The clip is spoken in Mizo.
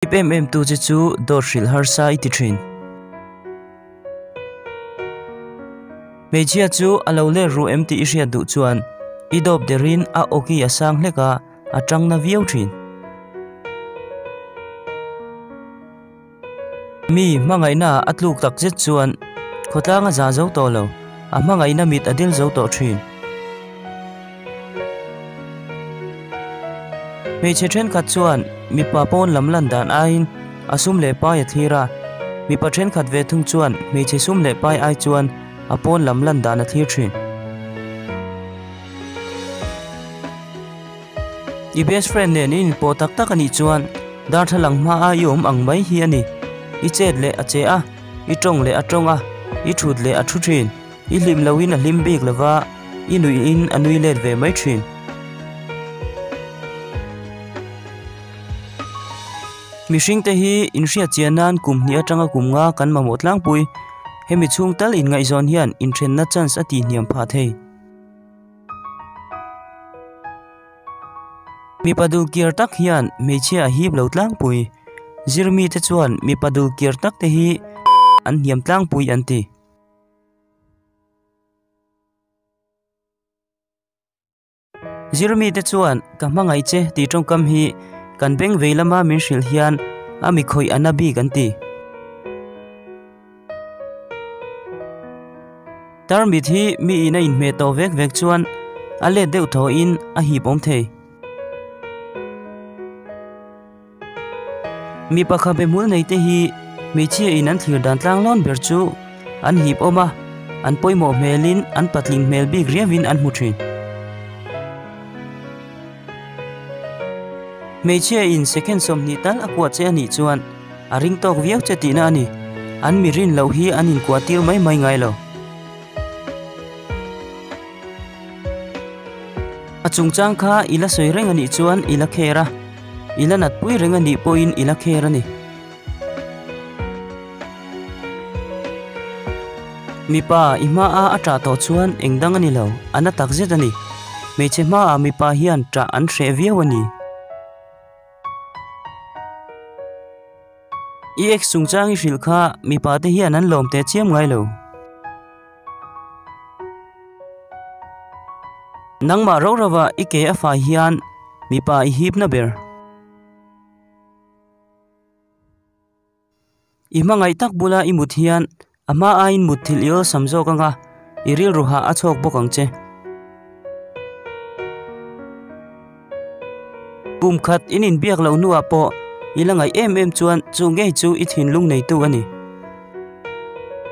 Ip em em tu che chu dawt hrilh harsa i ti thin. Hmeichhia chu a lo let ru em tih i hriat duh chuan i dawp derin a awki a sang hlek a, a tang na viau thin. Mi hmangaihna a tluk tak zet chuan khawtlang a za zo tawh lo, a hmangaihna mit a dil zo tawh thin. Hmeichhe thenkhat chuan mipa pawn lam lan dan aiin a sum leh pai a thlir a, mipa thenkhat ve thung chuan hmeichhe sum leh pai ai chuan a pawn lam lan dan a thlir thin. I best friend nen i inpawh tak tak a nih chuan darthlalang hmaa i awm ang mai hi a ni. I chet leh a che a, i tawng leh a tawng a, i thut leh a thu thin. I hlim loin a hlim bik lova, i nuihin a nui let ve mai thin. Mihringte hi inhriat chian nan kum hnih atanga kum nga kan mamawh tlangpui. Hemi chhung tal inngaihzawn hian inthenna chance a tihhniam phah thei. Mipa dulkiar tak hian hmeichhia a hip lo tlangpui. Zirmite chuan mipa dulkiar takte hi an hniam tlangpui an ti. Zirmite chuan ka hmangaih che tih tawngkam hi kan beng vei lama min hrilh hian a mi khawih a na bik an ti. Tarmit hi mi in a inhmeh tawh vek vek chuan a let deuh thawhin a hip awm thei. Mi pakhat be hmul nei te hi hmeichhia in an thlir dan tlang lawn ber chu an hip awm a, an pawimawh hmelin an patling hmel bik riauin an hmu thin. Hmeichhia in second 20 tal a kuah che a nih chuan a ring tawk viau che tihna a ni, an mi rin loh hi an inkuah tir mai mai ngai lo. A chungchang kha i la sawi reng a nih chuan i la kher a, i la natpui reng a nih pawhin i la kher a ni. Mipa i hmaa a ṭah tawh chuan eng dang a ni lo, a na tak zet a ni. Hmeichhe hmaah mipa hian ṭah an hreh viau a ni. I ex chungchang i hrilh kha mipa te hian an lawm teh chiam ngai lo. Nangmah rau rauva i ke a fai hian mipa i hipna ber. I hmangaih tak bula i mut hian a hma aiin mutthilh i awlsam zawk anga i rilru hah a chhawk bawk ang che. Kum khat in inbiak loh hnuah pawh i la ngaih em em chuan chu ngei chu i thinlung neitu a ni.